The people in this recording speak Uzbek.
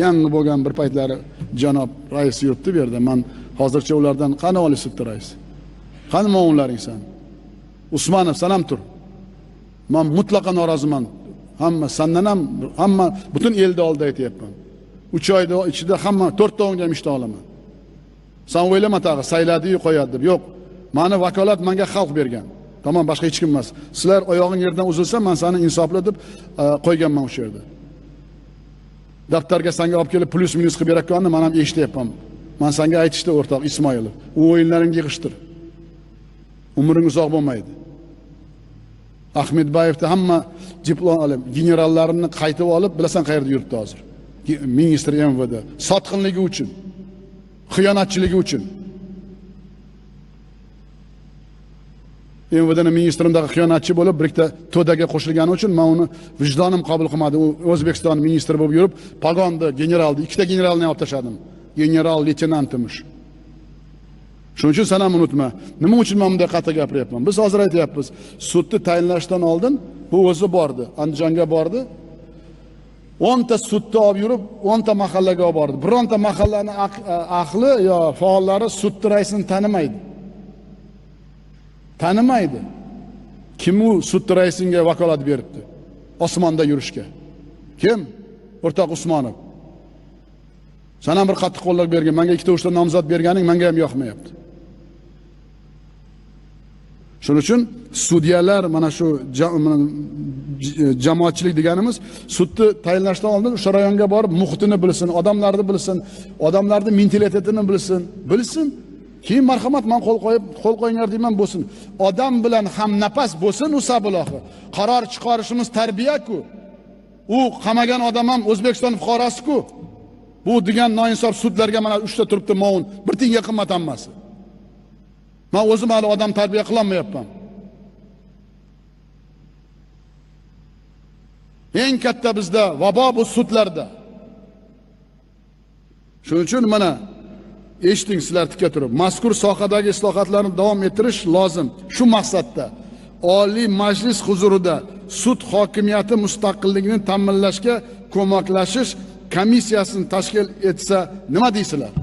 Yangi bo'lgan bir paytlari janob rais yuribdi bu yerda. Man hozircha ulardan qani oliy sudda rais? Qani muovinlaring san? Usmonov, san ham tur. Man mutlaqo noroziman. Hamma sandan ham, hamma butun elni oldida aytyapman. 3 oyda ichida hamma 4 tavunga ham ishda olaman. San o'ylama tag'i sayladi-yu qo'yadi deb. Yo'q. Mani vakolat menga xalq bergan. Tamom, boshqa hech kim emas. Sizlar oyog'ing yerdan uzilsa, men seni insofli deb qo'yganman o'sha yerda. Daftarga senga olib kelib plus minus qilib berayotganini men ham eshityapman. Men senga aytishdi o'rtoq Ismoilov. U o'yinlaringni yig'ishtir. Umring uzoq bo'lmaydi. Ahmedbayevni hamma diplom olib, generallarini qaytib olib, bilasan qayerda yuribdi hozir. Ministr MVD sotqinligi uchun, xiyonatchiligi uchun. MVDni ministrimdagi xiyonatchi bo'lib, bir ikkita to'daga qo'shilgani uchun men uni vijdonim qabul qilmadi. U O'zbekiston ministri bo'lib yurib, pogonni, generalni, ikkita generalni olib tashladim. General leytenant emish. Shuning uchun sen ham unutma. Nima uchun men bunday qattiq gapiryapman? Biz hozir aytyapmiz, sudni tayinlashdan oldin bu o'zi bordi, Andijonga bordi. 10 ta sudni olib yurib, 10 ta mahallaga olib bordi. Bironta mahallani ahli yo faollari sudni raisini tanimaydi. Tanimaydi. Kim u sud raisinga vakolat beribdi? Osmonda yurishga. Kim? O'rtoq Usmonov. Sen ham bir qattiq qo'llar bergan, menga ikkita uchta nomzod berganing menga ham yoqmayapti. Shuning uchun sudyalar mana shu jamoatchilik deganimiz sudni tayinlashdan oldin o'sha rayonga borib muhitini bilsin, odamlarni bilsin, odamlarni mentalitetini bilsin, bilsin. Keyin marhamat, men qo'l qo'yib, qo'l qo'yinglar deyman bo'lsin. Odam bilan ham nafas bo'lsin u sabilohi. Qaror chiqarishimiz tarbiya-ku. U qamagan odam ham O'zbekiston fuqarosi-ku. Bu degan noinsof sudlarga mana 3 ta turibdi maun, bir tiyinga qimmat hammasi. Men o'zim hali odam tarbiya qila olmayapman. Eng katta bizda vabo bu sudlarda. Shuning uchun mana eshiting sizlar tikka turib, mazkur sohadagi islohotlarni davom ettirish lozim. Shu maqsadda Oliy Majlis huzurida sud hokimiyati mustaqilligini ta'minlashga ko'maklashish komissiyasini tashkil etsa nima deysizlar?